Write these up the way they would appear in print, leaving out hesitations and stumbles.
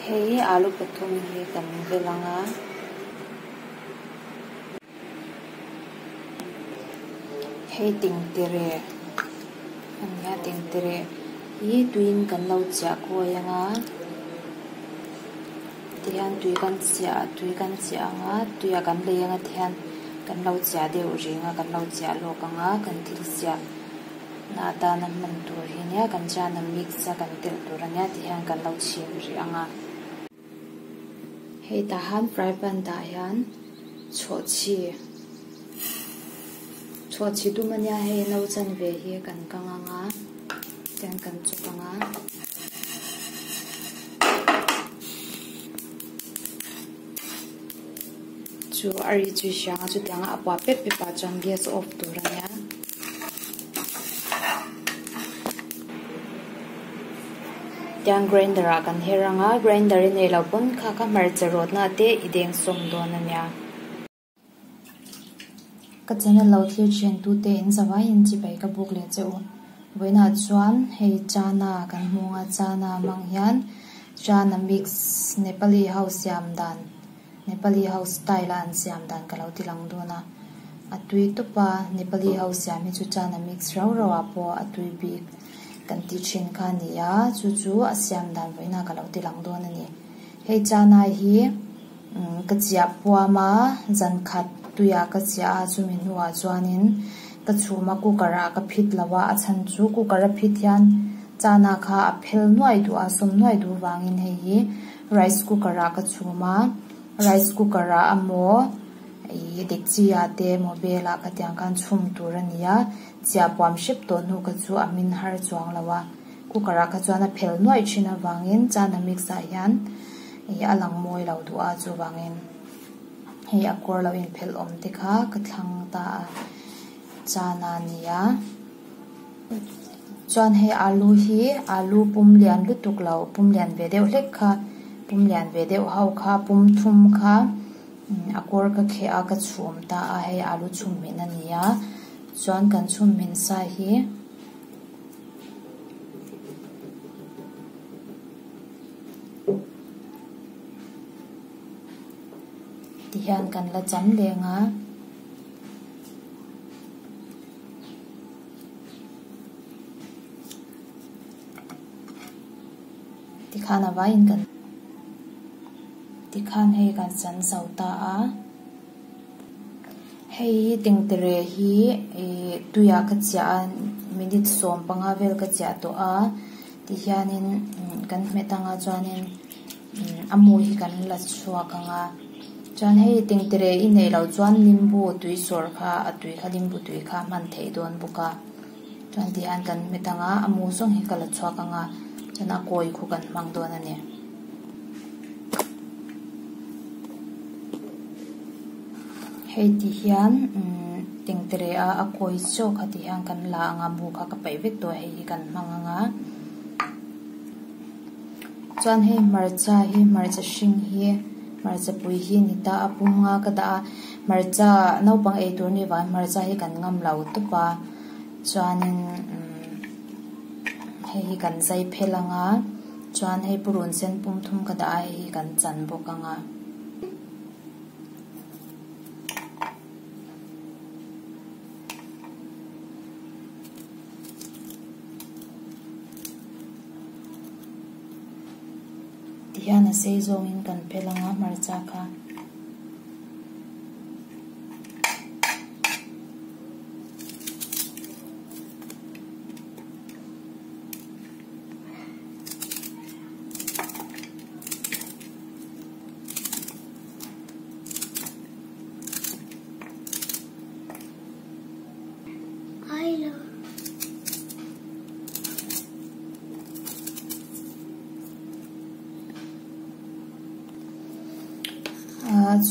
Hei alu pathum hi kan vel ang a. Hei tengtere a ni a tengtere hi tuiin kan lo chiah kawi ang a tihian tui kan chiah tui kan chiah ang a tuiah kan lei ang a tihian kan lo chiah deuh reng a kan lo chiah lawk ang a kan thil siam na atana hman tur hi nia kan chana mix a kan telh tur a nia tihian kan lo chhim rih ang a. Hei tah han fry pan tah hian chhawhchhi chhawhchhi dum a nia hei no chanve hi kan kang ang a tiang kan chawk ang a. Chu a ri chu i hria ang a chutiang a a puah pep pep ah chuan gas off tur a nia. Tiang grinder ah kan her ang a grinder i neih loh pawn kha kha hmarcha rawtna te i deng sawm dawn a nia. Ka channel lo thlir thian tu te in zavai in chibai ka buk leh che u. Vawiinah chuan hei chana kan hmu ang a chana hmang hian chana mix Nepali ho siam dan Nepali ho style a an siam dan ka lo ti lang dawn a, a tui tawp a, Nepali ho siam hi chu chana mix rau rau ah pawh a tui bik kan ti thin kha a ni a, chu chu a siam dan vawiinah ka lo ti lang dawn a ni. Hei chana hi ka chiah puam a, zan khat tuiah ka chiah a, chumi hnuah chuanin ka chhum a cooker ah ka phit lo a, a chhan chu cooker a phit hian chana kha a phel nuai duh a, sawm nuai duh vangin hei hi rice cooker ah ka chhum a, rice cooker ah amaw ih dekchi ah te emaw bel ah khatiang khan chhum tur a ni a, chiah puam hrep tawh hnu kha chu a min har chuang lo a, cooker ah kha chuan a phel nuaih thin avangin chana mix ah hian ih a lang mawi lo duh a chuvangin hei a kawr lo inphelh awm te kha ka thlang ta a chana a ni a. Chuan hei alu hi alu pum lian lutuk lo pum lian ve deuh hlek kha pum lian ve deuh ho kha pum thum kha a kawr ka kheh a ka chhum ta a hei alu chhum hmin a ni a chuan kan chhum hmin sa hi tihian kan la cham leng a. Tikhan a vaiin kan tikhan hei kan chan zo ta a hei hi tengtere hi ih tuiah ka chiah a minute 15 vel ka chiah tawh a tihianin kan hmet anga chuanin a mu hi kan la chhuak ang a chuan hei tengtere i neih loh chuan limbu tui sawr kha a tui kha limbu tui kha a hman theih dawn bawk a chuan tihian kan hmet ang a a mu zawng hi ka la chhuak ang a chuan a kawi khu kan hmang dawn a ni. Hei ti hian umm tengtere a a kawi chaw kha ti hian kan la ang a mu kha ka paih vek tawh a hei hi kan hmang ang a. Chuan hei hmarcha hi hmarcha hring hi hmarcha pui hi ni ta a pum nga ka dah a hmarcha naupang ei tur ni vang hmarcha hi kan ngam lo tawp a chuanin umm hei hi kan zai phel ang a chuan hei purun sen pum thum ka dah a hei hi kan chan bawk ang a. Tihian a sei zawngin kan phel ang a hmarcha kha.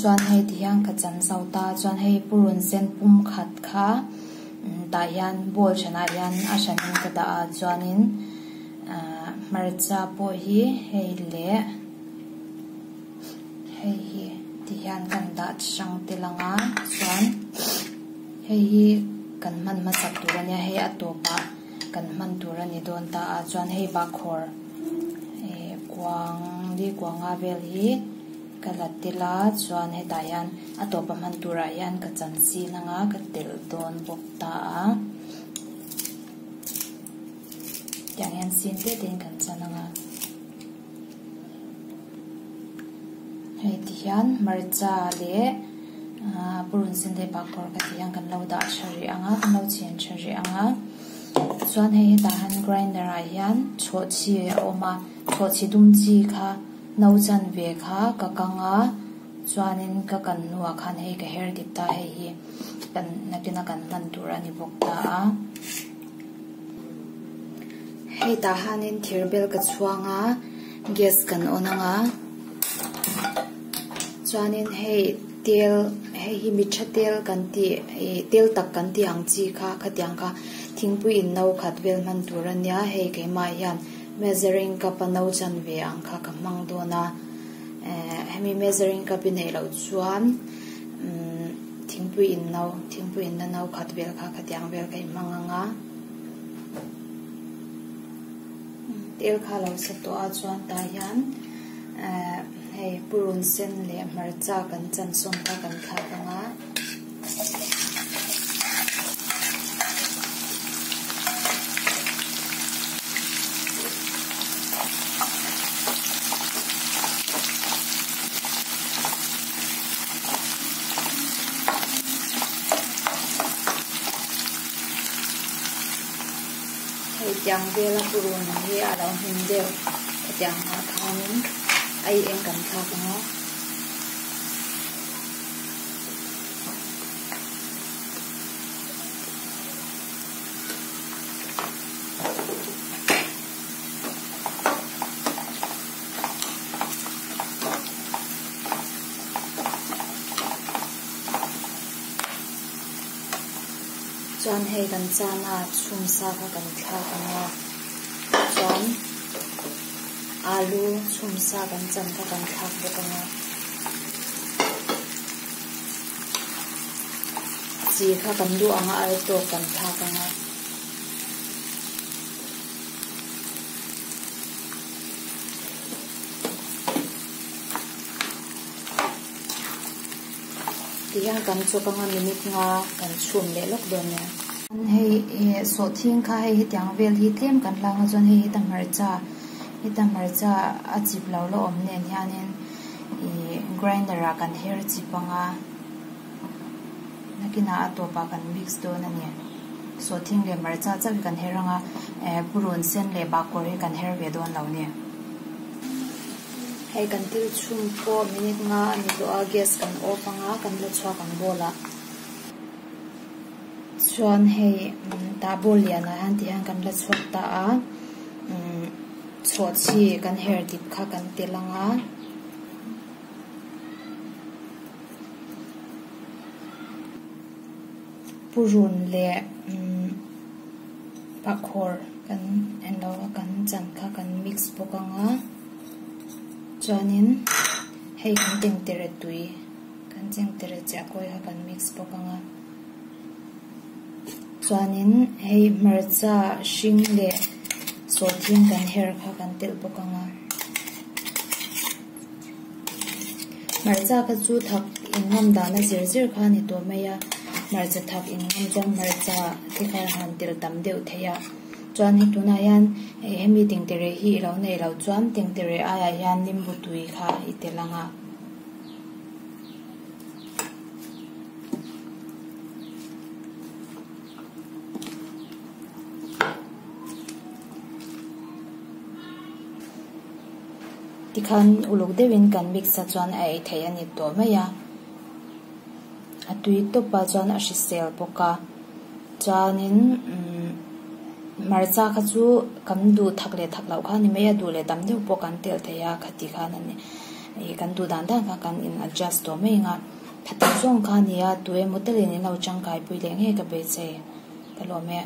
Chuan hei ti hian ka chan zo ta chuan hei purun sen pum khat kha tah hian bowl hranah hian a hranin ka dah a chuanin hmarcha pawh hi hei leh. Hei hi ti hian kan dah hrang tel ang a chuan hei hi kan hman hmasak tur a nia hei a tawpah kan hman tur a ni dawn ta a chuan hei bahkhawr eh kuang. li kua nga vel hi ka la tel a chuan hetah hian a tawp a hman turah hian ka chan sin anga ka telh dawn bawk ta a tiang hian sin te te in kan chan anga hei ti hian hmarcha leh ahh purun sen leh bakkhawr ka tih hian kan lo dah tha rih ang a kan lo chhen tha rih ang a chuan hei hetah hian grinder ah hian chhawhchhi a awm a chhawhchhi dum chi kha no chan ve kha ka kang a chuanin ka kan hnuah khan hei ka her dip ta hei hi kan nakin a kan hman tur a ni bawk ta a. Hei tah hianin thir bel ka chhuang a gas kan on ang a chuanin hei tel hei hi mitha tel kan tih ih tel tak kan tih ang chi kha khatiang kha thingpui in no khat vel hman tur a nia hei keimah hian measuring cup a no chan ve ang kha ka hmang dawn a eh hemi measuring cup i neih loh chuan umm thingpui in no thingpui in na no khat vel kha khatiang vel kha i hmang ang a. Tel kha lo sa tawh a chuan tah hian ehh hei purun sen leh hmarcha kan chan sawm kha kan thlak ang a. Hei tiang vela purun hi a lo hmin deuh hetiang ah khanin ai eng kan thlak ang a. Chuan hei kan chana chhum sa kha kan thlak ang a chuan alu chhum sa kan chan kha kan thlak bawk ang a chi kha kan duh ang a ar tawk kan thlak ang a. Tihian kan chawk anga minute nga kan chhum leh lawk dawn nia. Hei ih sawhthing kha hei hetiang vel hi tlem kan lang a chuan hei heta hmarcha heta hmarcha a chip lo la awm nen hianin ih grinder ah kan her chip anga nakinah a tawpah kan mix dawn a ni. Sawhthing leh hmarcha chauh hi kan her anga eh purun sen leh bakawr hi kan her ve dawn lo nia. Hei kan thil chhum pawh minute nga a ni tawh a gas kan off anga kan la chhuak ang bowl ah chuan hei tah bowl lian ah hian ti hian kan la chhuak ta a umm chhawhchhi kan her dip kha kan tel anga. Purun leh umm pakhawr kan en lo a kan chan kha kan mix bawk ang a chuanin hei kan tengtere tui kan tengtere chiah kawi kha kan mix bawk ang a chuanin hei hmarcha hring leh sawhthing kan her kha kan telh bawk ang a. Hmarcha kha chu thak inngam dana zir zir kha a ni tawh mai a, hmarcha thak inngam chuan hmarcha te kha han tel tam deuh thei a, chuan hei tunah hian hemi tengtere hi i lo neih loh chuan tengtere aiah hian nimbu tui kha i tel ang a. Tikhan uluk deuhin kan mix a chuan a ei theih a ni tawh mai a, a tui tawp a chuan a hrisel bawk a chuanin umm hmarcha kha chu kan duh thak leh thak loh kha a ni mai a duh leh tam deuh pawh kan telh thei a khati khan a ni ih kan duh dan dan kha kan in adjust tawh mai ang a khati zawng kha a ni a tu emaw talin in lo tangkai pui leh ngei ka beisei ka lawm e.